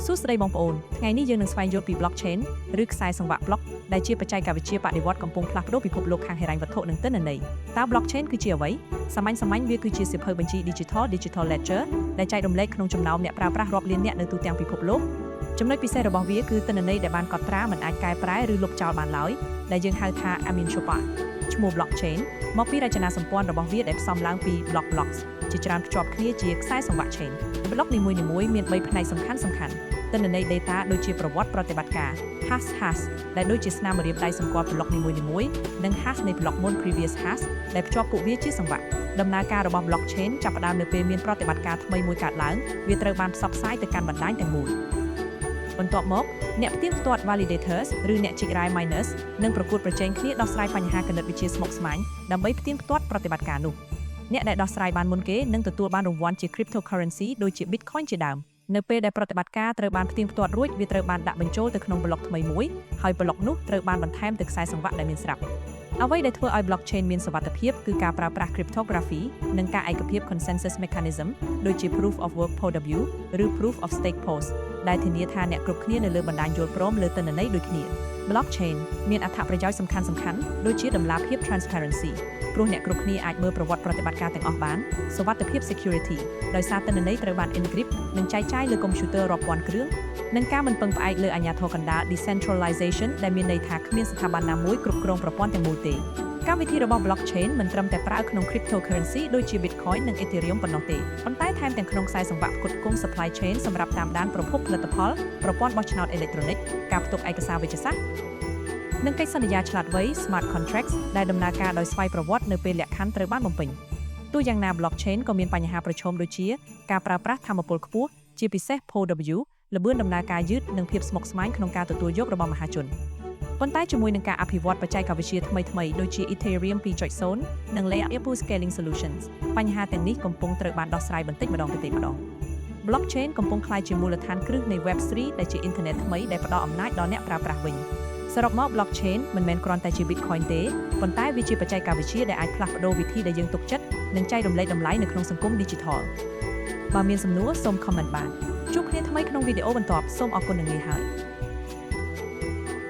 សួស្តីបងប្អូនថ្ងៃនេះយើងនឹងស្វែងយល់ពី blockchain ឬខ្សែសង្វាក់ប្លុកដែលជាបច្ចេកវិទ្យាបដិវត្តន៍កំពុងផ្លាស់ប្ដូរពិភពលោកខាងហិរញ្ញវត្ថុនិងទិន្នន័យតើ blockchain គឺជាអ្វីសាមញ្ញសាមញ្ញវាគឺជាសៀវភៅបញ្ជី digital digital ledger ដែលចែករំលែកក្នុងចំណោមអ្នកប្រើប្រាស់រាប់លានអ្នកនៅទូទាំងពិភពលោកចំណុចពិសេសរបស់វាគឺទិន្នន័យដែលបានកត់ត្រាមិនអាចកែប្រែឬលុបចោលបានឡើយដែលយើងហៅថា immutable ឈ្មោះ blockchain មកពីរចនាសម្ព័ន្ធរបស់វាដែលផ្សំឡើងពី block blocks ជាច្រើនភ្ជាប់គ្នាជាខ្សែសង្វាក់ chain ប្លុកនីមួយៗមាន3ផ្នែកសំខាន់សំខាន់ទិន្នន័យ data ដូចជាប្រវត្តិប្រតិបត្តិការ hash hash ដែលដូចជាស្នាមម្រាមដៃសម្គាល់ប្លុកនីមួយៗនិង hash នៃប្លុកមុន previous hash ដែលភ្ជាប់ពួកវាជាសង្វាក់ដំណើរការរបស់ blockchain ចាប់ផ្ដើមនៅពេលមានប្រតិបត្តិការថ្មីមួយកើតឡើងវាត្រូវបានផ្សព្វផ្សាយទៅកាន់បណ្ដាញទាំងមូលបន្ទាប់មកអ្នកផ្ទៀងផ្ទាត់ validators ឬអ្នកជីករ៉ែ miners នឹងប្រកួតប្រជែងគ្នាដោះស្រាយបញ្ហាគណិតវិទ្យាស្មុគស្មាញដើម្បីផ្ទៀងផ្ទាត់ប្រតិបត្តិការនោះអ្នកដែលដោះស្រាយបានមុនគេនឹងទទួលបានរង្វាន់ជា cryptocurrency ដូចជា Bitcoin ជាដើមនៅពេលដែលប្រតិបត្តិការត្រូវបានផ្ទៀងផ្ទាត់រួចវាត្រូវបានដាក់បញ្ចូលទៅក្នុងប្លុកថ្មីមួយហើយប្លុកនោះត្រូវបានបន្ថែមទៅខ្សែសង្វាក់ដែលមានស្រាប់អ្វីដែលធ្វើឲ្យ blockchain មានសុវត្ថិភាពគឺការប្រើប្រាស់ cryptography និងការឯកភាព consensus mechanism ដូចជា proof of work POW ឬ proof of stake POS ដែលធានាថាអ្នកគ្រប់គ្នានៅលើបណ្ដាញយល់ព្រមលើទិន្នន័យដូចគ្នា Blockchain មានអត្ថប្រយោជន៍សំខាន់ៗដូចជាតម្លាភាព transparency ព្រោះអ្នកគ្រប់គ្នាអាចមើលប្រវត្តិប្រតិបត្តិការទាំងអស់បានសុវត្ថិភាព security ដោយសារទិន្នន័យត្រូវបាន encrypt និងចែកចាយលើកុំព្យូទ័ររាប់ពាន់គ្រឿងនិងការមិនពឹងផ្អែកលើអាជ្ញាធរកណ្ដាល decentralization ដែលមានន័យថាគ្មានស្ថាប័នណាមួយគ្រប់គ្រងប្រព័ន្ធទាំងមូលទេកម្មវិធីរបស់ blockchain មិនត្រឹមតែប្រើក្នុង cryptocurrency ដូចជា Bitcoin និង Ethereum ប៉ុណ្ណោះទេប៉ុន្តែថែមទាំងក្នុងខ្សែសង្វាក់ផ្គត់ផ្គង់ supply chain សម្រាប់តាមដានប្រភពផលិតផលប្រព័ន្ធបោះឆ្នោតអេឡិចត្រូនិកការផ្ទុកឯកសារវេជ្ជសាស្ត្រនិងកិច្ចសន្យាឆ្លាតវៃ smart contracts ដែលដំណើរការដោយស្វ័យប្រវត្តិនៅពេលលក្ខខណ្ឌត្រូវបានបំពេញទោះយ៉ាងណា blockchain ក៏មានបញ្ហាប្រឈមដូចជាការប្រើប្រាស់ថាមពលខ្ពស់ជាពិសេស POW ល្បឿនដំណើរការយឺតនិងភាពស្មុគស្មាញក្នុងការទទួលយករបស់មហាជនប៉ុន្តែជាមួយនឹងការអភិវឌ្ឍបច្ចេកវិទ្យាថ្មីៗដូចជា Ethereum 2.0និង Layer 2 Scaling Solutions បញ្ហាទាំងនេះកំពុងត្រូវបានដោះស្រាយបន្តិចម្ដងបន្តិចម្ដង Blockchain កំពុងក្លាយជាមូលដ្ឋានគ្រឹះនៃ Web3 ដែលជាអ៊ីនធឺណិតថ្មីដែលផ្ដល់អំណាចដល់អ្នកប្រើប្រាស់វិញសរុបមក blockchain មិនមែនគ្រាន់តែជា Bitcoin ទេប៉ុន្តែវាជាបច្ចេកវិទ្យាដែលអាចផ្លាស់ប្ដូរវិធីដែលយើងទុកចិត្តនិងចែករំលែកតម្លៃនៅក្នុងសង្គម Digital បើមានសំណួរសូម comment បានជួបគ្នាថ្មីក្នុងវីដេអូបន្ទាប់សូមអរគុណនិងលាហើយ។